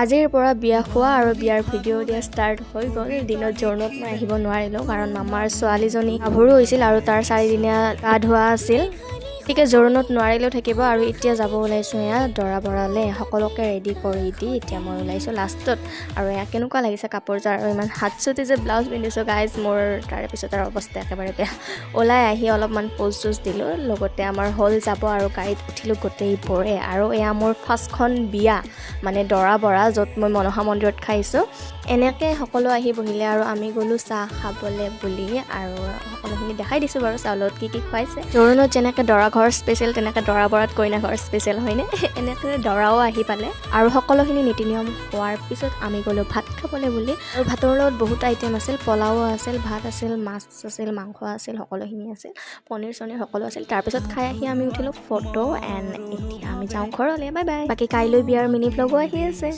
আজিৰ পৰা বিয়া খোৱা আৰু বিয়াৰ ভিডিঅ' দিয়া ষ্টাৰ্ট হৈ গ'ল। দিনত জোৰোণত মই আহিব নোৱাৰিলোঁ, কাৰণ মামাৰ ছোৱালীজনী গাভৰু হৈছিল আৰু তাৰ 4 দিনীয়া গা ধোৱা আছিল। গতিকে জোৰোণত নোৱাৰিলেও থাকিব। আৰু এতিয়া যাব ওলাইছোঁ এয়া দৰা বৰালে। সকলোকে ৰেডি কৰি দি এতিয়া মই ওলাইছোঁ লাষ্টত। আৰু এয়া কেনেকুৱা লাগিছে কাপোৰযোৰ? আৰু ইমান হাত চুটি যে ব্লাউজ পিন্ধিছোঁ গাইজ মোৰ, তাৰে পিছত আৰু অৱস্থা একেবাৰে বেয়া। ওলাই আহি অলপমান প'জ চ'জ দিলোঁ, লগতে আমাৰ হ'ল যাব আৰু গাড়ীত উঠিলোঁ গোটেইবোৰে। আৰু এয়া মোৰ ফাৰ্ষ্টখন বিয়া, মানে দৰা বৰা, য'ত মই মনসা মন্দিৰত খাইছোঁ। এনেকৈ সকলো আহি বহিলে আৰু আমি গ'লোঁ চাহ খাবলৈ বুলি। আৰু সকলোখিনি দেখাই দিছোঁ বাৰু, চাউলত কি কি খুৱাইছে। জোৰোণত যেনেকৈ দৰা ঘৰ স্পেচিয়েল, তেনেকৈ দৰা বৰাত কইনা ঘৰ স্পেচিয়েল, হয়নে? এনেকৈ দৰাও আহি পালে আৰু সকলোখিনি নীতি নিয়ম হোৱাৰ পিছত আমি গ'লোঁ ভাত খাবলৈ বুলি। আৰু ভাতৰ লগত বহুত আইটেম আছিল। পোলাও আছিল, ভাত আছিল, মাছ আছিল, মাংস আছিল, সকলোখিনি আছিল, পনীৰ চনীৰ সকলো আছিল। তাৰপিছত খাই আহি আমি উঠিলোঁ ফটো। এণ্ড এতিয়া আমি যাওঁ ঘৰলৈ। Bye bye. বাকী কাইলৈ বিয়াৰ মিনি ভ্লগো আহি আছে।